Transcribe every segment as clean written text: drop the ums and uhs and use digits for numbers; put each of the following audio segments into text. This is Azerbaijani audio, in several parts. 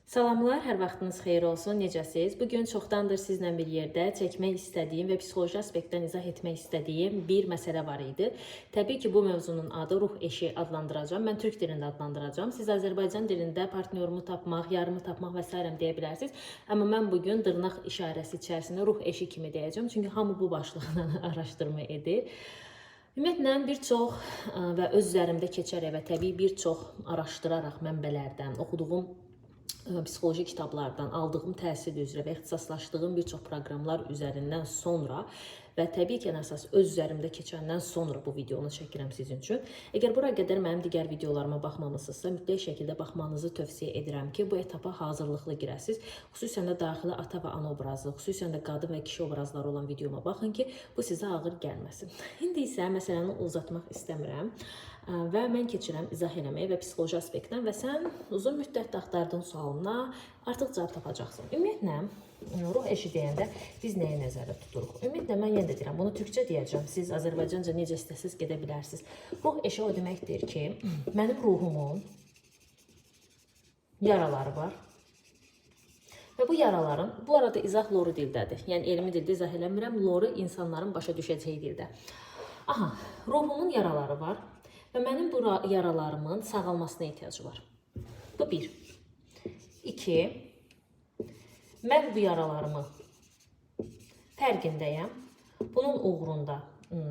Salamlar, hər vaxtınız xeyir olsun. Necəsiz? Bu gün çoxdandır sizlə bir yerdə çəkmək istədiyim və psixoloji aspektdən izah etmək istədiyim bir məsələ var idi. Təbii ki, bu mövzunun adı ruh eşi adlandıracağam. Mən türk dilində adlandıracağam. Siz Azərbaycan dilində partnyorumu tapmaq, yarımı tapmaq və s. deyə bilərsiniz. Amma mən bu gün dırnaq işarəsi içərisində ruh eşi kimi deyəcəm. Çünki hamı bu başlıqla araşdırma edir. Ümumiyyətlə bir çox və öz üzərimdə keçərək və təbii bir çox araşdıraraq mənbələrdən oxuduğum psixoloji kitablardan aldığım təsir üzrə və ixtisaslaşdığım bir çox proqramlar üzərindən sonra və təbii ki, ən əsas öz üzərimdə keçəndən sonra bu videonu çəkirəm sizin üçün. Əgər bura qədər mənim digər videolarıma baxmamısınızsa, mütləq şəkildə baxmanızı tövsiyə edirəm ki, bu etapa hazırlıqlı girəsiniz. Xüsusən də daxili ata və ana obrazı, xüsusən də qadın və kişi obrazları olan videoma baxın ki, bu sizə ağır gəlməsin. İndi isə məsələni uzatmaq istəmirəm. Və mən keçirəm izah eləməyə və psixoloji aspektdən və sən uzun müddət axtardığın sualına artıq cavab tapacaqsan. Ümumiyyətlə, ruh eşi deyəndə biz nəyi nəzərdə tuturuq? Ümumiyyətlə, mən yenə də deyirəm, bunu türkcə deyəcəm. Siz Azərbaycanca necə istəsəz gedə bilərsiniz. Ruh eşi o deməkdir ki, mənim ruhumun yaraları var. Və bu yaraların, bu arada izah loru dildədir. Yəni elmi dildə izah eləmirəm, loru insanların başa düşəcəyi dildə. Aha, ruhumun yaraları var və mənim bu yaralarımın sağalmasına ehtiyacı var. Bu bir. İki, mən bu yaralarımı fərqindəyəm. Bunun uğrunda,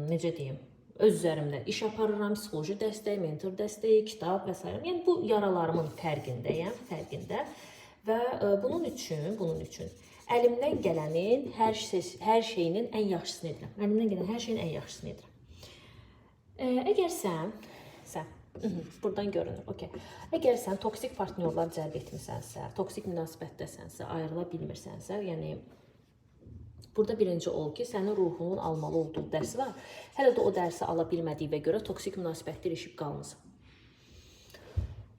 necə deyim, öz üzərimdə iş aparıram, psixoloji dəstək, mentor dəstəyi, kitab və s. Yəni bu yaralarımın fərqindəyəm, fərqində və bunun üçün əlimdən gələnin hər şeyinin ən yaxşısını edirəm. Əlimdən gələn hər şeyin ən yaxşısını edirəm. Əgər sən buradan görünür, okey. Əgər sən toksik partnyorlar cəlb etmisənsə, toksik münasibətdəsənsə, ayrıla bilmirsənsə, yəni burada birinci ol ki, sənin ruhunun almalı olduğu dərs var. Hələ də o dərsi ala bilmədiyinə görə toksik münasibətdə ilişib qalmısan.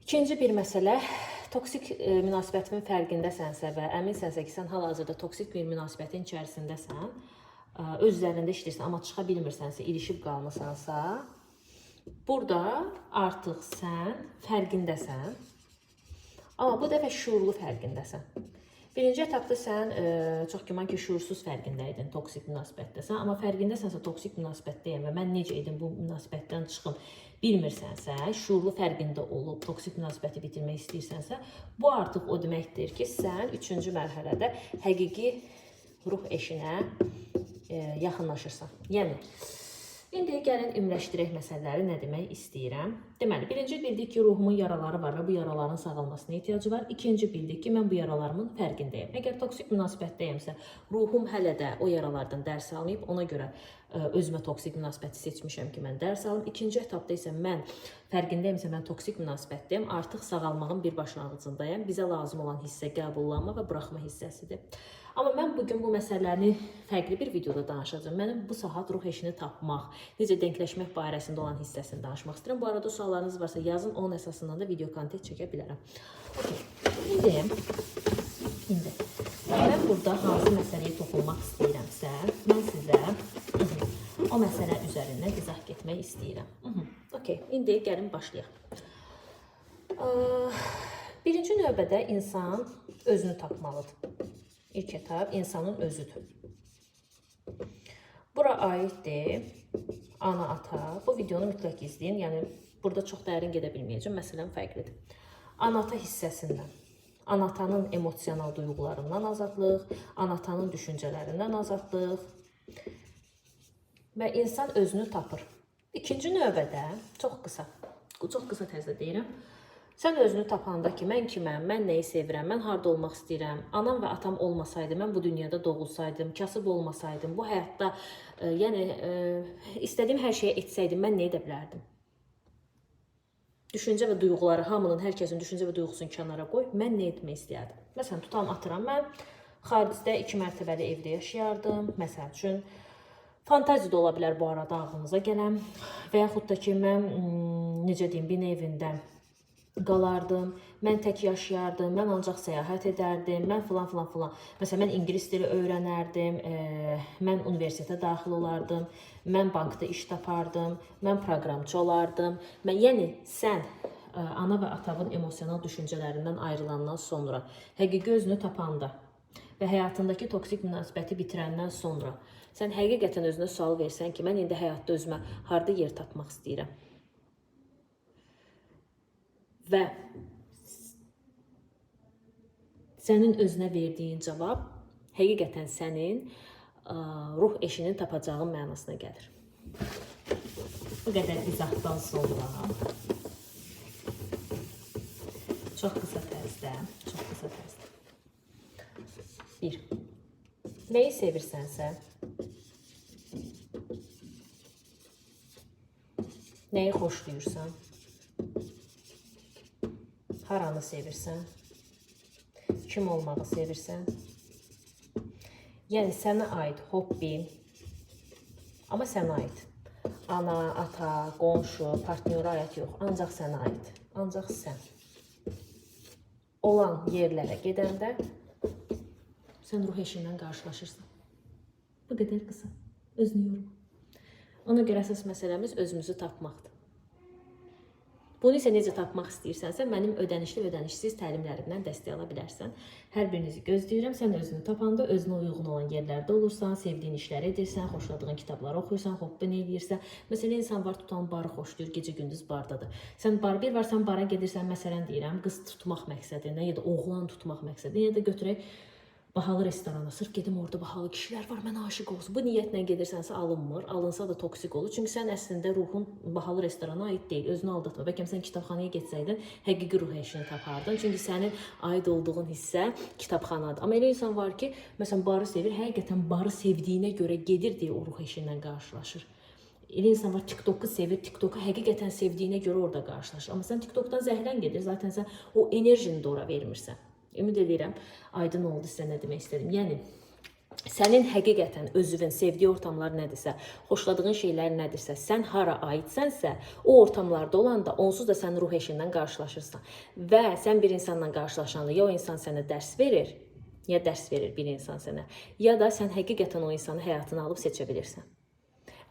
İkinci bir məsələ, toksik münasibətimin fərqindəsənsə və əminsənsə ki, sən hal-hazırda toksik bir münasibətin içərisindəsən, öz üzərində işləyirsən, amma çıxa bilmirsənsə, ilişib qalmısansa, burada artıq sən fərqindəsən. Amma bu dəfə şuurlu fərqindəsən. Birinci etapda sən çox güman ki, şuursuz fərqində idin, toksik münasibətdəsən, amma fərqindəsənsə toksik münasibətdəyəm və mən necə edim bu münasibətdən çıxım bilmirsənsə, şuurlu fərqində olub toksik münasibəti bitirmək istəyirsənsə, bu artıq o deməkdir ki, sən üçüncü mərhələdə həqiqi ruh eşinə yaxınlaşırsan. Yəni İndi gəlin ümumiləşdirək məsələləri, nə demək istəyirəm. Deməli, birinci bildik ki, ruhumun yaraları var və bu yaraların sağalmasına ehtiyacı var. İkinci bildik ki, mən bu yaralarımın fərqindəyəm. Əgər toksik münasibətdəyəmsə, ruhum hələ də o yaralardan dərs almayıb, ona görə özümə toksik münasibəti seçmişəm ki, mən dərs alım. İkinci etapda isə mən fərqindəyimsə, mən toksik münasibətdəyəm, artıq sağalmağın bir başlanğıcındayam. Bizə lazım olan hissə qəbullanma və buraxma hissəsidir. Amma mən bugün bu məsələni fərqli bir videoda danışacağam. Mənim bu saat ruh eşini tapmaq, necə denkləşmək barəsində olan hissəsini danışmaq istəyirəm. Bu arada suallarınız varsa yazın, onun əsasından da video kontent çəkə bilərəm. Okey. İndi mən burada hansı məsələyə toxunmaq istəyirəmsə, mən sizə o məsələ üzərindən izah getmək istəyirəm. Okey, indi gəlin başlayaq. Birinci növbədə insan özünü tapmalıdır. İlk etap insanın özüdür. Bura aiddir ana, ata. Bu videonu mütləq izləyin. Yəni burada çox dərin gedə bilməyəcəm. Məsələn fərqlidir. Ana-ata hissəsindən, ana-atanın emosional duyğularından azadlıq, ana-atanın düşüncələrindən azadlıq və insan özünü tapır. İkinci növbədə çox qısa, çox qısa tərzdə deyirəm. Sən özünü tapanda ki, mən kiməm, mən nəyi sevirəm, mən harda olmaq istəyirəm, anam və atam olmasaydı, mən bu dünyada doğulsaydım, kasıb olmasaydım, bu həyatda, yəni istədiyim hər şeyi etsəydim, mən nə edə bilərdim? Düşüncə və duyğuları, hamının, hər kəsin düşüncə və duyğusunu kənara qoy, mən nə etmək istəyərdim? Məsələn, tutam atıram, mən xaricdə 2 mərtəbəli evdə yaşayardım, məsəl üçün. Fantaziya da ola bilər bu arada ağlınıza gələn və yaxud da ki, mən necə deyim, bina evində qalardım, mən tək yaşayardım, mən ancaq səyahət edərdim, mən filan filan filan. Məsələn, mən ingilis dili öyrənərdim, mən universitetə daxil olardım, mən bankda iş tapardım, mən proqramçı olardım. Mən, yəni sən ana və atavın emosional düşüncələrindən ayrılandan sonra, həqiqi özünü tapanda və həyatındakı toksik münasibəti bitirəndən sonra sən həqiqətən özünə sual versən ki, mən indi həyatda özümə harda yer tapmaq istəyirəm? Və sənin özünə verdiyin cavab həqiqətən sənin ruh eşinin tapacağın mənasına gəlir. Bu qədər izahdan sonra çox qısa tərzdə, çox qısa tərzdə. 1. Nəyi sevirsənsə, nəyi xoşlayırsan, haranı sevirsən, kim olmağı sevirsən, yəni sənə aid hobbi, amma sənə aid. Ana, ata, qonşu, partnyora aid yox, ancaq sənə aid. Ancaq sən. Olan yerlərə gedəndə sən ruh eşindən qarşılaşırsan. Bu qədər qısa. Özünü yorma. Ona görə əsas məsələmiz özümüzü tapmaqdır. Bunu isə necə tapmaq istəyirsənsə, mənim ödənişli və ödənişsiz təlimlərimdən dəstək ala bilərsən. Hər birinizi gözləyirəm. Sən özünü tapanda özünə uyğun olan yerlərdə olursan, sevdiyin işləri edirsən, xoşladığın kitabları oxuyursan, hobbini eləyirsən. Məsələn, insan var tutan barı xoşlayır, gecə-gündüz bardadır. Sən bar bir var, sən bara gedirsən, məsələn deyirəm, qız tutmaq məqsədi ilə ya da oğlan tutmaq məqsədi ilə ya da götürək bahalı restorana, sırf gedim orada bahalı kişilər var, mənə aşiq olsun. Bu niyyətlə gedirsənsə alınmır, alınsa da toksik olur. Çünki sən əslində ruhun bahalı restorana aid deyil, özünü aldatma. Bəlkə sən kitabxanaya getsəydin, həqiqi ruh eşini tapardın. Çünki sənin aid olduğun hissə kitabxanadır. Amma elə insan var ki, məsələn barı sevir, həqiqətən barı sevdiyinə görə gedir deyə o ruh eşindən qarşılaşır. Elə insan var TikToku sevir, TikToku həqiqətən sevdiyinə görə orada qarşılaşır. Amma sən TikTokdan zəhlən gedir, zaten sən o enerjini də ora vermirsən. Ümid edirəm, aydın oldu sizə nə demək istədim. Yəni sənin həqiqətən özünün sevdiyi ortamlar nədirsə, xoşladığın şeylər nədirsə, sən hara aidsənsə, o ortamlarda olanda onsuz da sən ruh eşindən qarşılaşırsan. Və sən bir insanla qarşılaşanda ya o insan sənə dərs verir, ya dərs verir bir insan sənə, ya da sən həqiqətən o insanı həyatına alıb seçə bilirsən.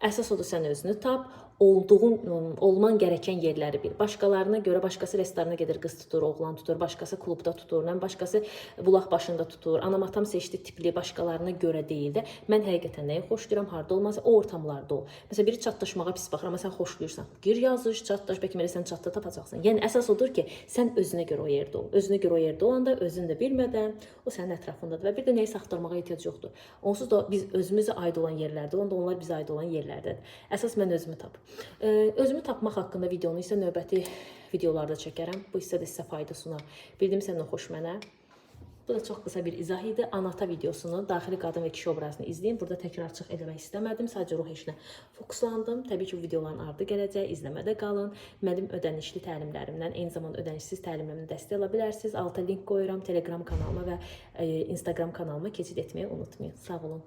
Əsas odur sən özünü tap, olduğun, olman gereken yerləri bil. Başqalarına görə başqası restorana gedir, qız tutur, oğlan tutur, başqası klubda tutur, nə başqası bulaq başında tutur. Anam atam seçdi tipli başqalarına görə deyil də. Mən həqiqətən nəyi xoşlayıram, harda olmasa o ortamlarda ol. Məsələn, biri çatlaşmağa pis baxır, amma sən xoşlayırsan. Gir yazış, çatlaş, bəlkə elə sən çatda tapacaqsan. Yəni əsas odur ki, sən özünə görə o yerdə ol. Özünə görə o yerdə olanda özün də bilmədən o sənin ətrafındadır və bir də nəyisə axtarmağa ehtiyac yoxdur. Onsuz da biz özümüzə aid olan yerlərdə olanda onlar bizə aid olan yerlərdədir. Əsas mən özümü tap. Özümü tapmaq haqqında videonu isə növbəti videolarda çəkərəm. Bu hissə də sizə fayda sunar. Bildim səndən xoş mənə. Bu da çox qısa bir izah idi. Anata videosunu, daxili qadın və kişi obrazını izləyin. Burada təkrarçıq eləmək istəmədim. Sadəcə ruh eşinə fokuslandım. Təbii ki, bu videoların ardı gələcək. İzləmədə qalın. Mənim ödənişli təlimlərimdən, eyni zamanda ödənişsiz təlimlərimdən dəstək ala bilərsiniz. Alta link qoyuram. Telegram kanalıma və Instagram kanalıma keçid etməyi unutmayın. Sağ olun.